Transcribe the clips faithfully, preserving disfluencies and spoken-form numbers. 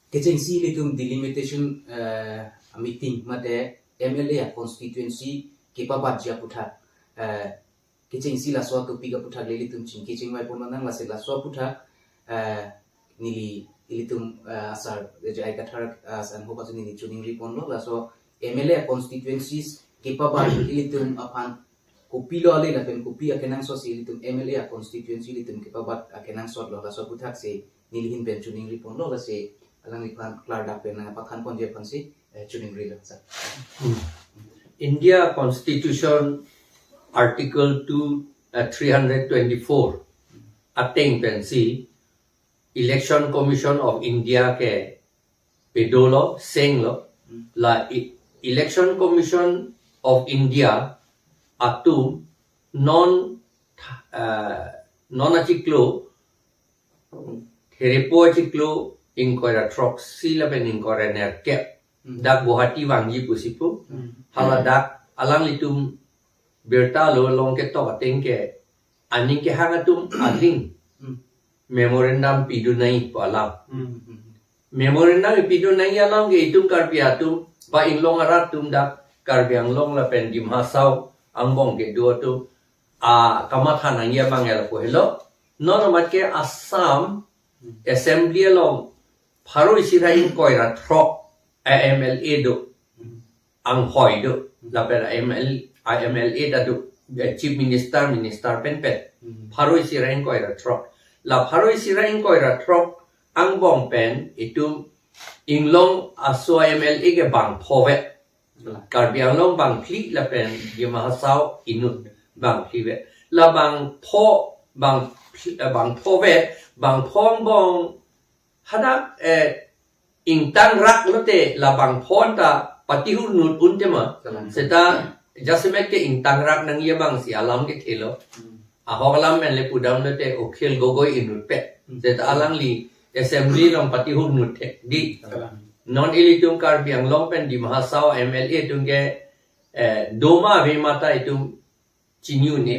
Kechengsi ilitum delimitation, eh, meeting mate M L A constituency kepabatji aputhak, eh, kechengsi laso topic aputhak le ilitum chingki chingvai pon nang, lasi laso aputhak, eh, neli ilitum, eh, asar J I Kathar, eh, asar ho pasu neli choningri ponlo, laso M L A constituencies kepabat ilitum aphan kopilo ale lapen kopi akenangsot si ilitum M L A constituency ilitum kepabat akenangsot lo, laso aputhak si neli ahin pen choningri ponlo, lasi alangliphan klardak pen nangpathan ponji aphansi, eh, choningrilo, sir. India Constitution Article two, uh, three hundred twenty-four ateng pensi Election Commission of India ke pedolo, senglo. La e- Election Commission of India atum non, uh, non achiklo, therepo achiklo, ingkoi ra throksi lapen ingkoi ra nerkep dak Guwahati vangji pusi pu. Hala dak alanglitum birta lo, long ketok ateng ke aning kehang atum aling memorandum pidun nangji pu alam. Memorandum pidun nangji alam ke itum Karbi atum ba inglong arat atum dak Karbi Anglong lapen Dima Hasao angbong kedo atum a kamatha nangji abang lapu helo. Non amat ke Assam Assembly along pharo isi ra ingkoi ra throk a M L A do, anghoi do, lapen a M L, a M L A ta do, eh, Chief Minister, Minister pen pen. Pharo isi ra ingkoi ra throk. La pharo isi ra ingkoi ra throk angbong pen itum inglong aso a M L A ke bangpho vet. Karbi Anglong bangphli lapen Dima Hasao inut bangphli vet. La bangpho, bang, eh, bangpho vet, bangpho angbong hadak, eh, ingtangrak lote la bangpho anta patihur nut un tema. Seta jasemet ke ingtangrak nangji abang si alam kethelo. Ahok alam pen le pudam lote Akhil Gogoi inut pet. Seta alangli Assembly along patihur nut thek di. Non ilitum Karbi Anglong pen Dima Hasao M L A atum ke, eh, doma ave ma ta itum chini un-e.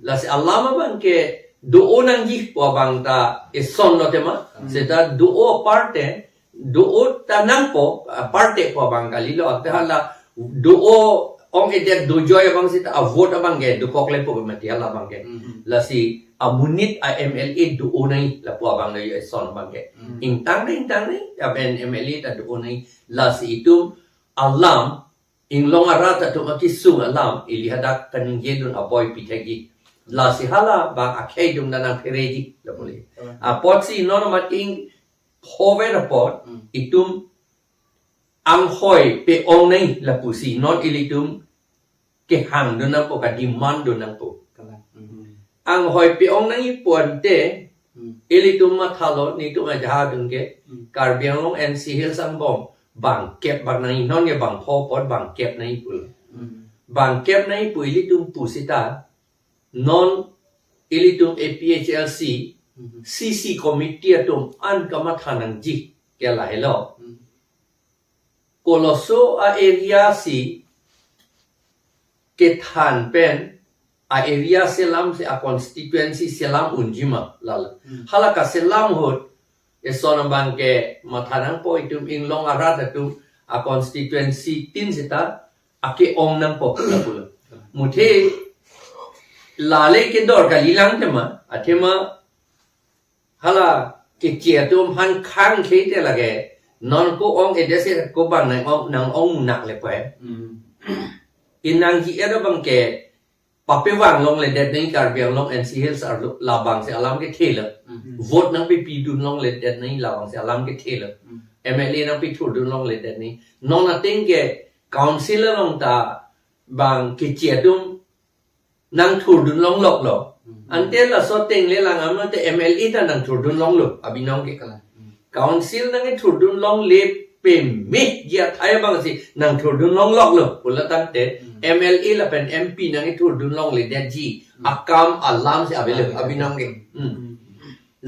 Lasi alam abang ke do-o nangji pu abang ta eson lo tema. Seta do-o aparte, do-o ta nangpo, aparte pu abang kalilo, ante hala do-o ong-edet dojoi abang seta a vote abang ke dokok lepo mati hala abang ke. Lasi amonit a M L A do-o nangji lapu abang lo eson abang ke. Ingtang nangji, ingtang nangji, lapen M L A ta do-o nangji. Lasi itum alam inglong arat atum akesung alam ili hadak kaningje dun aboi pithekji. Lasi hala abang akhei dun nangphereji lapu le. Apotsi non amat ingpho vet apot itum anghoi pe-ong nangji lapusi non ilitum kehang dun nangpo, ka-demand dun nangpo. Anghoi pe-ong nangji pu ante ilitum mathalo, netum ajaha atum ke Karbi Anglong N C Hills angbong bangkep bang nangji, non ke bangpho apot bangkep nangji pulo. Bangkep nangji pu ilitum pu seta non ilitum A P H L C C C committee atum an kamatha nangji ke lahelo. Koloso a area si kethan pen a area selam si, a constituency selam unji ma lalo. Hala kaselam ahut eson abang ke matha nangpo, itum inglong arat atum a constituency tin seta ake-ong nangpo lapulo. Muthe lale kedor kalilang tema, athema hala keche atum aphan khang khei te lake non ko-ong-edet si ko abang nang-ong, nang-ong munak le pai. Inang ji era abang ke papevang longledet nangji Karbi Anglong N C Hills arlo labang si alam kethelo. Vote nangpipi dun longledet nangji labang si alam kethelo. M L A nangpithur dun longledet nangji. Non ateng ke council along ta bang keche atum nangthur dun longlok lo. Ante laso ateng le lang amlo te M L A ta nangthur dun longlo abinong ke. Council nangthur dun longle peme ji athai abang si nangthur dun longlok lo. Pula tangte M L A lapen M P nangthur dun longledetji akam alam si avelo abinong ke.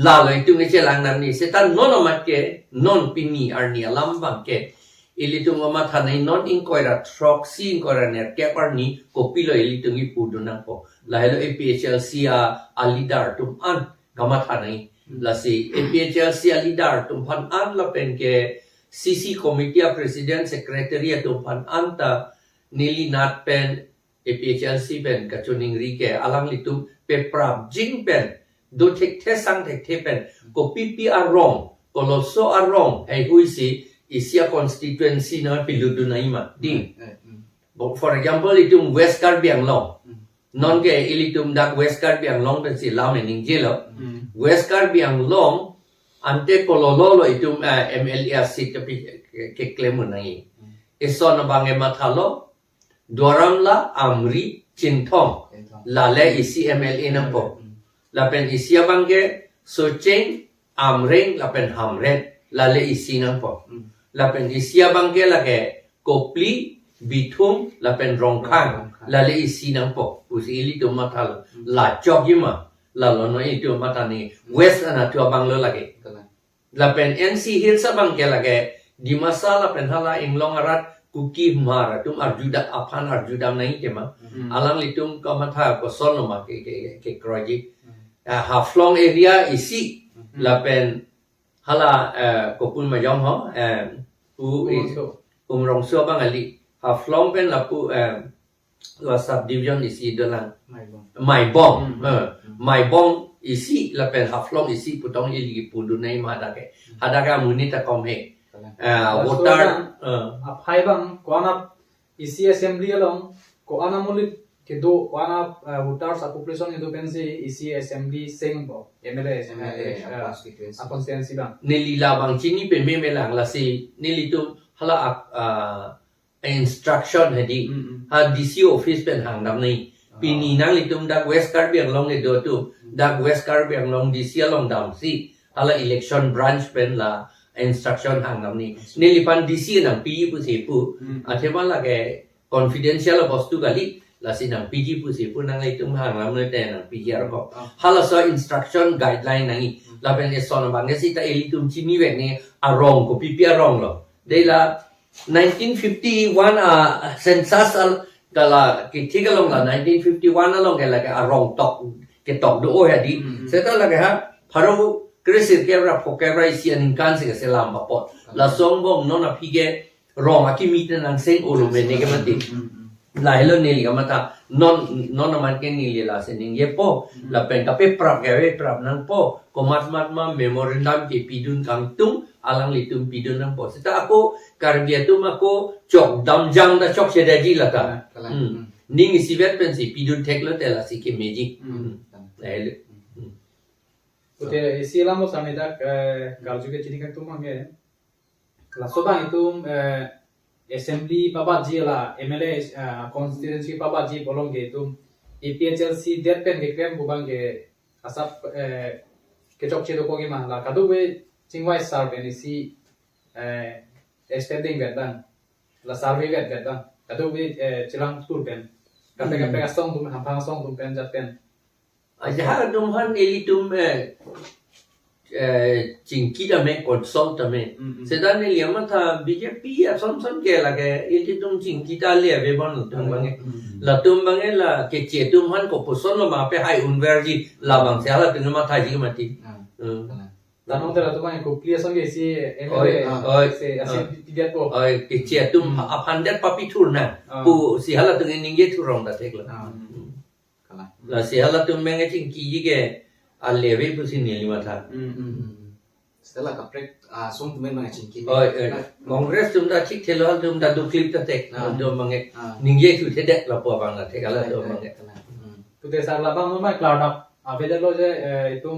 Lalo itum kechelang nangji, seta non amat ke, non pini arni alam abang ke ilitum kamatha nangji, non ingkoi ra throksi, ingkoi ra nerkep arni kopilo ilitum kipu dun nangpo. Lahelo A P H L C a, a leader atum an kamatha nangji. Lasi A P H L C a-leader atum aphan an lapen ke C C committee a-president secretary atum aphan an ta neli nat pen A P H L C pen kachiningri ke alanglitum peprapjin pen do thekthe sang thekthe pen kopipi arong, koloso arong heihui si isi a-constituency na piludun aima di. Eh, mm. Bo-, for example, itum West Karbi Anglong. Mm. Non ke ilitum dak West Karbi Anglong pensi lam eningjelo. Mm. West Karbi Anglong ante kololo lo itum, eh, M L A a-seat kepi-, ke-, keklem un nangji. Mm. Eson abang ke mathalo, Duar Amla, Amri, Chinthong. Chinthong. Lale isi M L A nangpo. Mm. Lapen isi abang ke Socheng, Amreng lapen Hamren, lale isi nangpo. Hmm. Lapen isi abang ke lake Kopili, Bithung lapen Rongkhang, Rongkhang. Lale isi nangpo. Pusi ilitum mathalo. Hmm. La chokji ma, lalo no ilitum matha nangji. Hmm. West anatthu abang lo lake. Kalang. Lapen N C Hills abang ke lake Dimasa lapen hala inglong arat Kuki Hmar atum arjudam aphan arjudam nangji tema. Hmm. Alanglitum kamatha koson lo ma ke, ke, ke, kekroiji. Hmm. Ah, Haflong area isi, mhm, lapen hala, eh, kopun majong ho, eh, pu i-, Umrongso. Umrongso abang kali. Haflong pen lapu, eh, la subdivision isi dolang. Maibong. Maibong. Hmm. Eh, hmm. Maibong isi lapen Haflong isi putong ili pudun nangji ma hadak ke. Hmm. Hadak ke amonit akom he. Kalang. Eh, laso voter, abang, eh, aphai abang, ko-an ap isi assembly along, ko-an amonit kedo, ko-an ap, eh, voters a-population kedo pensi isi assembly sengpo, M L A, M L A, eh, eh, constituency. A-constituency abang. Neli labang chini peme melang lasi, nelitum hala ap, ah, instruction hedi, mm, mm, ha D C office pen hangdam nangji. Ah. Pini nanglitum dak West Karbi Anglong kedo atum, mm, dak West Karbi Anglong D C along damsi, hala election branch pen la instruction hangdam nangji. Yes. Neliphan D C nangpiji pusi pu. Hmm. Athema lake confidential bostu kali, lasi nangpiji pusi pu, nanglitum hangdam nangte nangpiji arko. Ah. Halaso instruction guideline nangji. Hmm. Lapen eson abang ke seta ilitum chinivek nangji, arong kopipi arong lo. Dei la nineteen fifty-one a census al kala kithik along la nineteen fifty-one along ke lake arong tok, ketok do-o hedi. Hmm. Seta lake ha pharo kre sirkep ra phokep ra isi aningkan si keselam apot. Hmm. Laso angbong non aphi ke rong akimi te nangseng olo mene ke mati. Hmm, hmm. Lahelo neli kamatha non, non amat ke neli lasi ningjepo. Hmm. Lapen kapeprap ke peprap nangpo. Komat mat ma memorandum kepidun kangtung, alanglitum pidun nangpo. Seta ako Karbi atum ako chokdam jang ta chokche daji lata. Kalang, kalang. Hmm. Hmm. Ning isivet pensi pidun theklo te lasi kemeji. Hmm. Hmm. Lahelo. Hmm. Pute isi alam lo sami dak, eh, karju ke chini kangtung abang ke. Laso abang itum, eh, assembly pabatji la M L A, eh, constituency pabatji pu along ke itum A P H L C det pen keklem pu abang ke asap, eh, kechokche dokok ke ma la kadokave chingvai sar pen isi, eh, extending vet abang, la survey vet vet abang, kadokave, eh, chelang tur pen, kaprek, hmm, kaprek asong atum, hamphang asong atum pen jat pen. Ajahak atum aphan ilitum, eh, eh, chingki tame, consult tame. Mm, mm. Seta neli kamatha B J P ason son ke lake ilitum chingki ta le ave bon latum abang ke. Mm, mm. Latum abang ke la keche atum aphan kopuson lo ma pehai unverji labang si halatum mathaji mati. Ah. Hmm. Kalang. Latum te latum abang ke Kopili ason ke isi M L A, oi, oi, si, ah, isi pidetpo. Oi, keche atum, hmm, aphan det papithur nang. Ah. Pusi halatum ningje thurong ta theklo. Ah. Hmm. Kalang. Lasi halatum abang ke chingkiji ke ale ave pusi neli matha. Hmm, hmm. Hmm. Seta la kaprek, ah, asong atum abang chingki. Oi, oi. Nah. Congress atum ta chikthelo, halatum ta duklip ta thek. Ah. Halatum abang ke, ah, ningje thuthedet lapu abang ta thek, halatum abang ke. Kalang, kalang. Hmm. Pute sar labang non abang klardak avedetlo je, eh, itum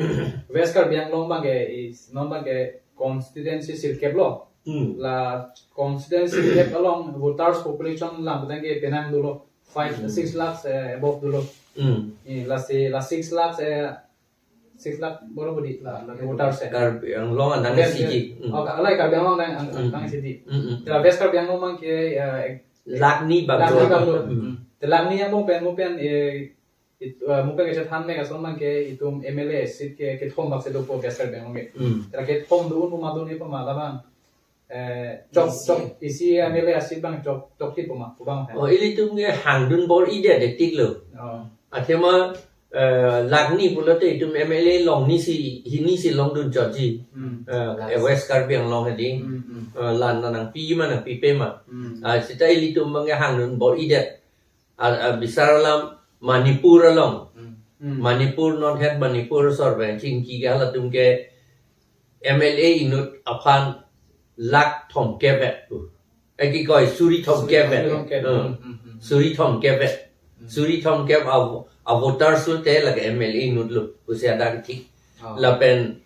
West Karbi Anglong abang ke, is, non abang ke constituency sirkep lo. Hmm. La constituency sirkep along voters population lang putang ke penang dolo. Five, hmm, six lakhs, eh, above dolo. Hmm. Eh, lasi, la six lakhs, eh, six lakh boro bodi la, la voters, eh. Karbi Anglong anang, then, siji. Hmm. Oh, ka-, alai Karbi Anglong anang, ang-, hmm, anang siji. Hmm, hmm. Te la West Karbi Anglong abang ke, eh, lakh ni bang, lakh ni bang lo. Hmm. Te lakh ni angbong pen, mo pen, eh, it-, eh, mo pen kechethan me ason abang ke itum M L A seat ke, kethom bak si dopo West Karbi Anglong ke. Hmm. Te la kethom do-un pu ma do-un-e pu ma labang. Eh, chok, isi, chok, isi M L A seat abang chok, chok ti pu ma, pu abang. Oh, ilitum ke hangdun bor-idet det tik lo. Oh. Athema, eh, lakh ni pulote itum M L A longni si, hini si longdun chotji. Hmm. Eh, West Karbi Anglong hedi. Hmm, hmm. Eh, la nangpi ma nangpipe ma. Hmm. Ah, seta ilitum abang hangdun bor-idet. Ah, ah, bisar alam Manipur along. Hmm. Hmm. Manipur non het Manipur asor pen chingki ke halatum ke M L A inut aphan lakh thomkep pu. Eki koi suri thomkep. Suri thomkep. Hmm. Hmm, hmm, hmm. Suri thomkep. Hmm. Suri thomkep a, a voters lo te lake M L A inut lo. Pusi ada kethik. Oh. Lapen,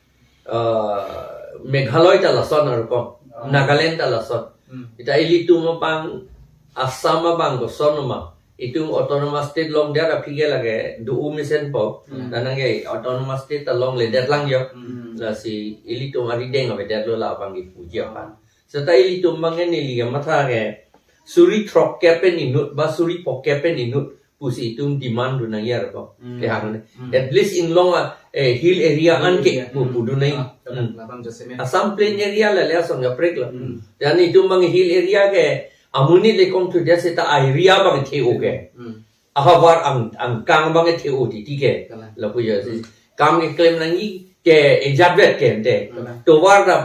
eh, Meghalaya ta lason arokom. Oh. Nagaland ta lason. Hmm. Seta ilitum abang Assam abang koson ma. Itum autonomous state longdet aphi ke lake do-o mesenpo. Hmm. Nanang ke autonomous state ta longledet lang jo. Hmm. Lasi ilitum arideng avedetlo la abang kipuji aphan. Seta ilitum abang ke neli kamatha ke suri throkkep pen inut ba suri phokep pen inut pusi itum demand dun nangji arokom. Hmm. Kehang ne. Hmm. At least inglong a, eh, hill area an ke pu pudun nangji. Ah, hmm. Labang jasemet. Assam plain area lale ason kaprek lo. Hmm. Dan itum abang hill area ke amonit le kong thu dia seta area abang the-o ke. Hmm. Ahavar ang, angkang abang the-o titi ke. Kalang. Lapu jo si. Hmm. Kam keklem nangji ke ejatvet ke ante. Kalang. Tovar ta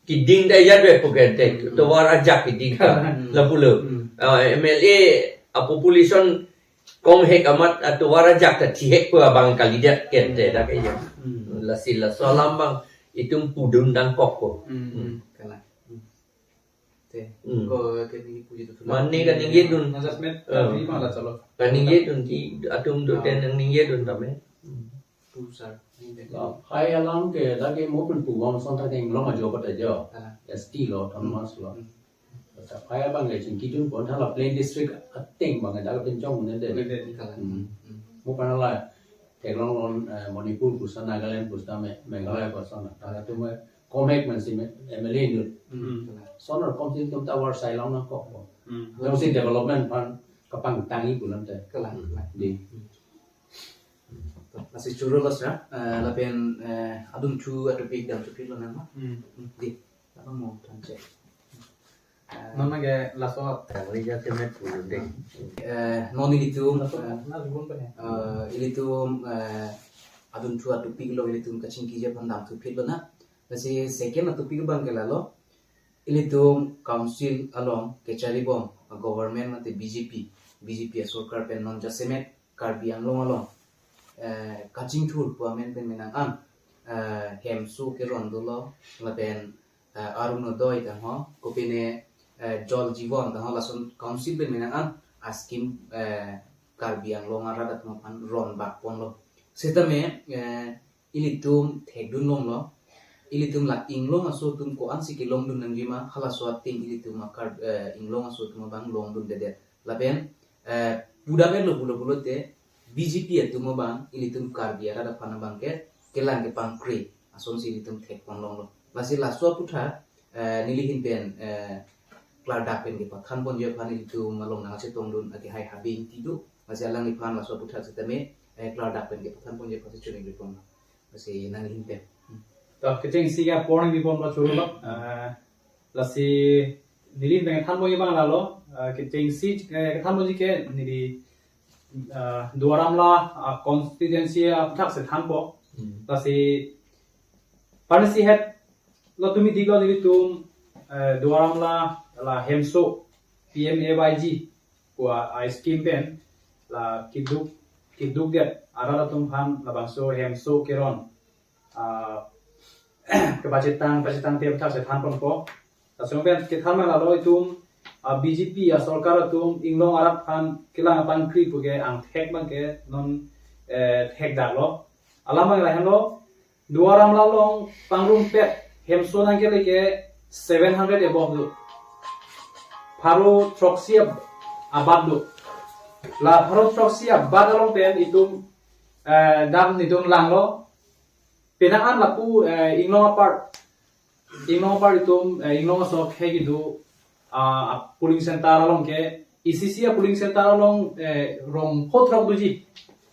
keding ta ejatvet pu ke ante. Hmm. Tovar ajak keding ta. Kalang. Lapulo. Hmm. Ah, M L A a population komhek amat, ah, tovar ajak ta thihek pu abang kalidet ke ante dak ke ya. Hmm. Lasi laso alam abang itum pudun dangkok ko. Hmm, hmm. Kalang. Hmm. Te, hmm. Ko ke neli puji tu. Mane kaningjedun. Management, eh, kami malah colo. Kaningjedun ti atum do, ah, ten nangningjedun tame. Hmm. Pusar. Lahai alam ke lake mo pen pu bang son ta inglong ajo pat ajo. Ah. S T lo, autonomous lo. Hmm. Lahai abang ke chingkidunpon hala plain district ateng abang dak pen chong ne de. Ne de. Kalang. Hmm. Hmm. Mo pen hala theklong lon, eh, Manipur puson, Nagaland puson, Me-, Meghalaya puson. Halatum ke komhek man si me-, M L A inut. Hmm. Son arokom si itum tovar sai long nangkok. Hmm. Jongsi development aphan kapangtangji pu lam te. Kalang, kalang. Di. Lasi choro lo sir, eh, lapen, eh, adunthu a-topic dam chupit lonang ma. Hmm. Di, apa mo than che. Eh, non ke laso. Kangri jasemet pulo de. Eh, non ilitum, laso, eh, na ribon pa ya? Eh, ilitum, eh, adunthu a-topic lo ilitum kachingkiji aphan dam chupit lonang. Lasi second a-topic abang ke lalo. Ilitum council along kecharibom, government mate B J P, B J P asorkar pen non jasemet Karbi Anglong along, eh, kachingthur pu amen pen menang an, eh, hemso keron dolo, lapen, eh, Orunodoi tangho, kopine, eh, Jal Jeevan tangho, lason council pen menang an, a-scheme, eh, Karbi Anglong arat atum aphan ron bakponlo. Setame, eh, ilitum thekdun longlo, ilitum la inglong aso atum ko-an si kelongdun nangji ma, halaso ateng ilitum akar, eh, inglong aso atum abang longdundedet. Lapen, eh, pudam-etlo pulo pulote, B J P atum abang, ilitum Karbi arat aphan abang ke, kelang kepangkri, asonsi ilitum thekpon longlo. Lasi laso aputhak, eh, neli ahin pen, eh, klardak pen kepathanponji aphan ilitum along nangchetongdun akehai Habe Ingti do. Lasi alangliphan laso aputhak setame, eh, klardak pen kepathanponji aphan si choningri pon. Lasi nangli ahin pen. Hmm. To, kechengsi ke apor nangbibomlo choro lo. Hmm. Eh, lasi neli ahin pen thanponji abang lalo. Eh, kechengsi, eh, kethanponji ke neli, eh, Duar Amla, ah, constituency aputhak si thanpo. Hmm. Lasi parnasi het lo tumi diklo nelitum, eh, Duar Amla la hemso P M A Y G pu a-scheme pen la keduk, kedukdet arat atum aphan labangso hemso keron, ah, kepachetang, pachetangte aputhak si thanponpo. Lason pen kethan ma lalo itum, ah, B J P asorkar atum inglong arat aphan kelang kepangkri pu ke angthek abang ke non, eh, thekdaklo. Alam abang lahenlo, Duar Amla along pangrumpet hemso nangkele ke seven hundred above do. Pharo throksi ab-, abat do. La pharo throksi abat along pen itum, eh, dam itum langlo. Penang an lapu, eh, inglong apar, inglong apar itum, eh, inglong aso khei kedo, ah, polling center along ke, isi isi a-polling center along, eh, rong phothrok doji.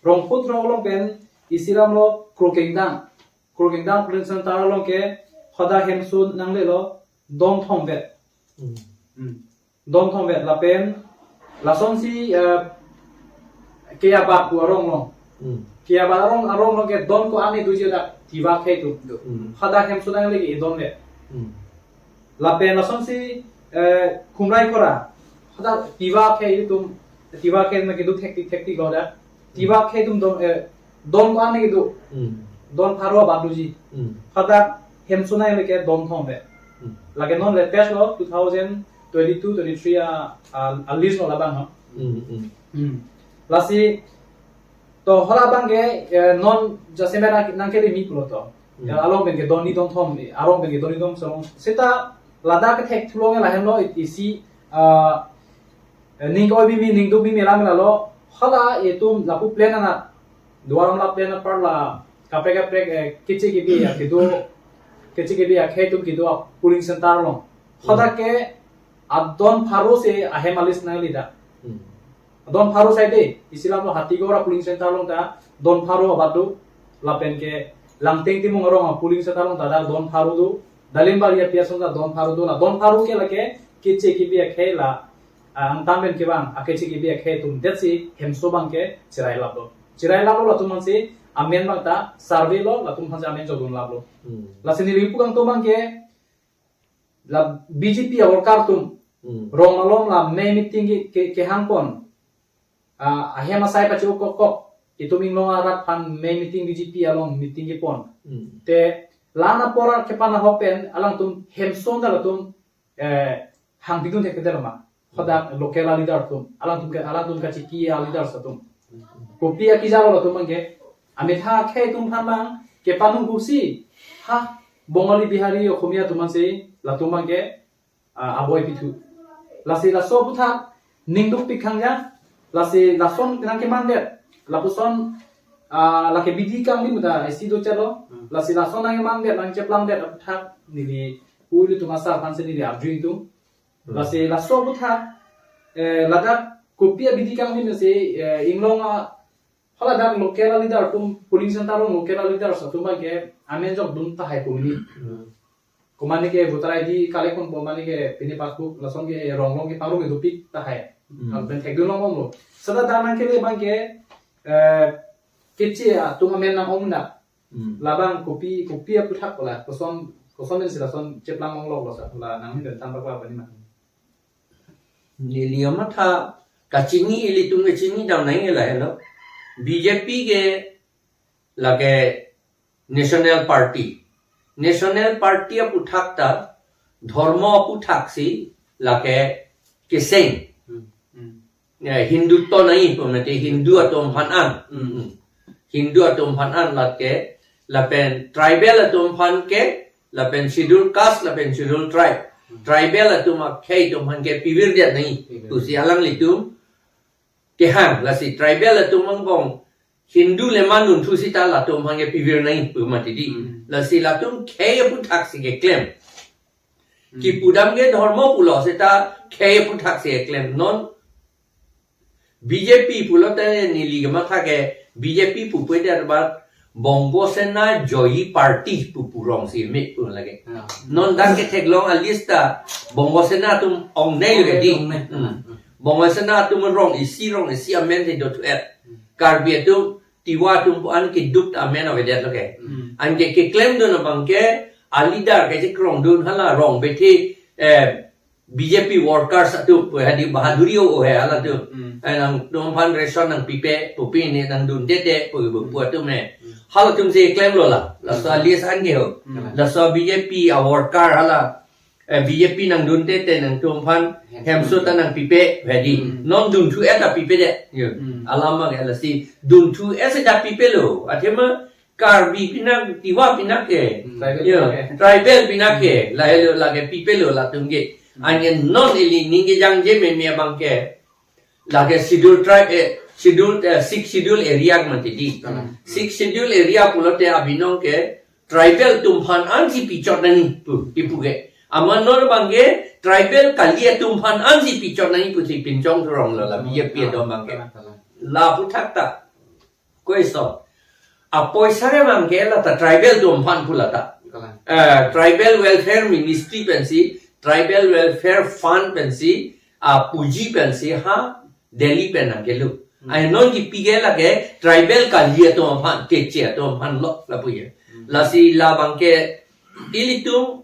Rong phothrok along pen isi alam lo Krokengdang. Krokengdang polling center along ke hadak hemso nanglelo don thomvet. Hmm. Hmm. Don thomvet lapen lasonsi, eh, ke abat pu arong long. Hmm. Kiaba arong arong along ke don ko-an doji dak Tiwa akhei atum. Hmm. Hadak hemso nangle ke don le. Hmm. Lapen lasonsi, eh, Khumrai Khora. Hadak Tiwa akhei atum, Tiwa akhei ma kedo thektik thektik lo dak. Tiwa akhei atum don, eh, don ko-an kedo. Hmm. Don pharo abat doji. Hmm. Hadak hemso nangle ke don thom le. Hmm. Lake non latest lo two thousand twenty-two twenty-three a, a, a list lo labang ho. Hmm, hmm. Hmm. Lasi to hala abang ke, eh, non jasemet nang, nangkele mi pulo to. Hmm. Ya, along pen ke don ni don thom, eh, arong pen ke don ni don thom. Seta ladak kethek thulong lahenlo isi, ah, eh, ning ko bi mi ning do bi mi lam lalo. Hala itum lapu plan ana. Duar Amla plan apar la kaprek kaprek, eh, keche kebi akedo, keche kebi akhei atum kedo a polling center along. Hadak ke adon pharo si ahem a list nangle dak. Hmm. Don pharo side, isi lam lo Hatigor a polling center along ta don pharo abat do, lapen ke Langteng Timung arong a polling center along ta dak don pharo do, Dalimbari a P S along ta don pharo do, la don pharo ke lake keche kebi akhei la, ah, angtan pen kevang a keche kebi akhei atum detsi hemso abang ke cherai lap lo. Cherai lap lo latum aphansi amen abang ta survey lo, latum aphansi amen jokdun lap lo. Hmm. Lasi neli pu kangtung abang ke la B J P a worker atum, hmm, rong malom la mei meeting ke, ke, kehang pon. Ah, ahem asai pache-o kok kok. Itum inglong arat aphan mei meeting B J P along meeting kepon. Hmm. Te la-an apor kepan ahok pen alangtum hemso ta latum, eh, hang pidun thek peter ma. Hadak local a leader atum, alangtum ke, alangtum kachiki a leaders atum. Kopi akejalo latum abang ke, ametha akhei atum aphan abang kepanung pusi, ha, Bongali, Bihari, Okhomia atum aphansi latum abang ke, ah, aboi pithu. Lasi laso aputhak ning dukpik khangja, lasi lason nangkemandet, lapuson, ah, lake bidi kanglim ta isi do chalo, hmm, lasi lason nangkemandet, nangcheplangdet aputhak neli pu ilitum asar aphansi neli arju ingtung. Hmm. Lasi laso aputhak, eh, ladak kopi abidi kanglim si, eh, inglong a, hala dak local a leader atum, polling center along local a leaders atum abang ke amen jokdun tahai pu mini. Hmm. Komat ne ke voter I D collect ponpo, komat ne ke pine passbook, lason ke rong along ke paro ke dopik tahai. Hmm. Lapen thekdun longlong lo. Seta dak nangkele abang ke, eh, keche atum amen nang-ong na. Hmm. Labang kopi, kopi aputhak la, koson, koson pensi lason cheplang longlok lo sa, la nanghin pen than pakla pani ma. Neli amatha kachini, ilitum kachini dam nai la helo. B J P ke lake National Party. National Party aputhak ta, dhormo aputhak si lake keseng. Hmm, hmm. Ya, Hindu to nai, pemete Hindu atum aphan an. Hmm. Hmm. Hindu atum aphan an lake, lapen tribal atum aphan ke, lapen schedule caste, lapen schedule tribe. Hmm. Tribal atum akhei atum aphan ke pivirdet nai. Pivirdet. Pusi alanglitum kehang, lasi tribal atum angbong Hindu le man dunthu seta latum aphan ke pivir nai pu mati di. Hmm. Lasi latum khei aputhak si keklem. Hmm. Kipu dam ke dhormo pulo seta khei aputhak si keklem. Non B J P pulote neli kematha ke B J P pu puede arbat Bongo Sena Joyi Party pu pu rong si me pu lake. Ya. Non dak ketheklong a list ta Bongo Sena atum ong ne yo ke di. Ong ne. Hmm. Bongo Sena atum rong isi, rong isi amen si do thu-et. Hmm. Karbi atum, Tiwa atum pu an keduk ta amen avedet lo ke. Hmm. Anke keklemdun abang ke a leader ke chekrongdun hala rong bethe, eh, B J P workers atum pu hadi bahaduri o, o he hala atum. Hmm. Eh, nangtum aphan ration nangpipe, pupi ne nangdun tete pu, pu, pu atum ne. Hmm. Halatum si klemlo la. Laso a list an ke ho. Hmm. Laso B J P a worker hala, eh, B J P nangdun tete nangtum aphan hemso ta nangpipe hadi. Hmm. Non dunthu-et ta pipedet. Yo. Hmm. Alam abang ke lasi dunthu-et si ta pipelo. Athema Karbi pinak, Tiwa pinak ke. Hmm. Tribal, yo, pinak ke. Tribal pinak ke. Hmm. Lahelo lake pipelo latum ke. Hmm. Anke non ili ning kejangje meme abang ke. Lake schedule tribe, eh, schedule, eh, six schedule area mati di. Hmm. Six schedule area pulote abinong ke tribal atum aphan an si pichot nangji pu, ipu ke. Amat non abang ke tribal kali atum aphan an si pichot nangji pusi pinchong thurong lo la, hmm, B J P, ah, adom abang ke. Kalang, kalang. La aputhak ta. Koiso. Apoisa ke abang ke lata tribal atum aphan pu lata. Kalang. Eh, Tribal Welfare Ministry pensi, Tribal Welfare Fund pensi, ah, puji pensi ha Delhi pen nangkelo. Ai non kipi ke lake tribal kali atum aphan, keche atum aphan lo lapu ya. Lasi labang ke ilitum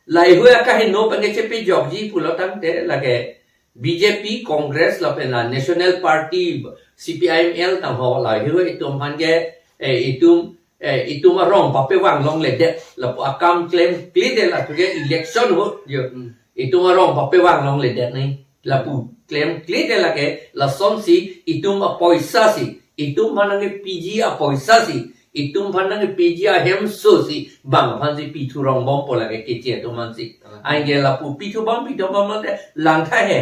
laheihui akaheno pen ke chepejokji pulo tangte lake B J P, Congress lapen la National Party, C P I M L tangho laheihui itum aphan ke, eh, itum, eh, itum arong papevang longledet lapu akam klemkledet lapu ke election ahut yo. Hmm. Itum arong papevang longledet nai lapu klemkledet lake lasonsi itum apoisa si, itum aphan nangkepiji apoisa si, itum aphan nangkepiji ahemso si bang aphansi pithu rongbompo lake keche atum aphansi. Kalang. Anke lapu pithu bang pithu bang mate langtha he.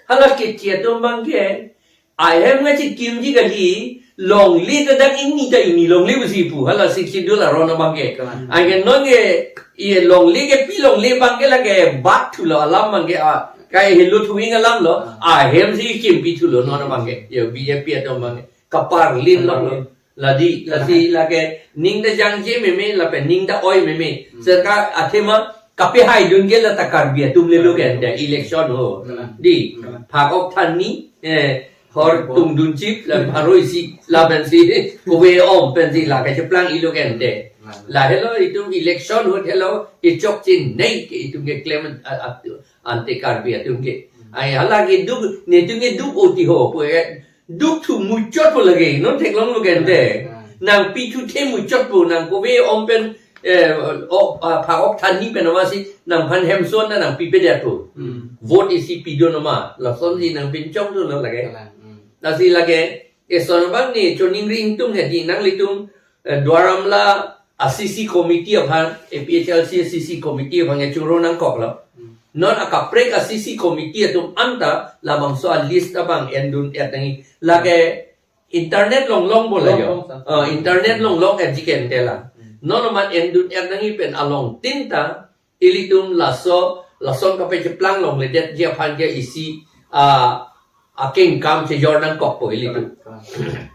Hala keche atum abang ke ahem nangchikimji kali, longle ta dak ingni ta ingni longle pusi pu, hala Sixth Schedule aron abang ke. Kalang. Anke non ke, ye longle ke pi longle abang ke lake bat thulo alam abang ke, a, kai helo thuing alam lo, Ah. ahemsi kimpi thulo non abang ke. Yo, B J P atum abang ke. Kaparlin lo. Kaparlin. Ladi, lasi lake ning ta jangje meme, lapen ning ta oi meme. Hmm. Seta athema kapehaidun ke la ta Karbi atum lelo ke ante, election ho. Hmm. Dei. Hmm. Phak-ok thanni, eh, hor tungdunchip, la pharo isi, lapensi, kove-om pensi, lake cheplang ilo ke ante. Hmm. Lahelo itum election ahut helo, kechokche nei ke itum keklem a-, a-, ante Karbi atum ke. Hmm. Ai hala keduk, netum keduk oti ho, pu ke, dukthu muchotpo lake, non theklonglo ke ante. Hmm. Nangpithu the muchotpo, nang kove-om pen, eh, o, a, phak-ok thanni pen amatsi nangphan hemso na nangpipedet po. Hmm. Vote isi pidun ma, lasonsi nangpinchongdun lo lake. Kalang, hmm. Lasi lake, eson abang ne choningri ingtung he dei nanglitum, eh, Duar Amla a C C committee aphan, A P H L C a C C committee aphan ke choro nangkoklo. Hmm. Non akaprek a C C committee atum anta labangso a list abang endun-et nangji. Lake internet along longpo la yo. Long, long, sir. Ah, internet along long-etji ke ante la. Hmm. Non amat endun-et nangji pen along tin ta ilitum laso, lason kapacheplang longledetji aphan ke isi, ah, akengkam chejor nangkokpo ilitum. Kalang, kalang.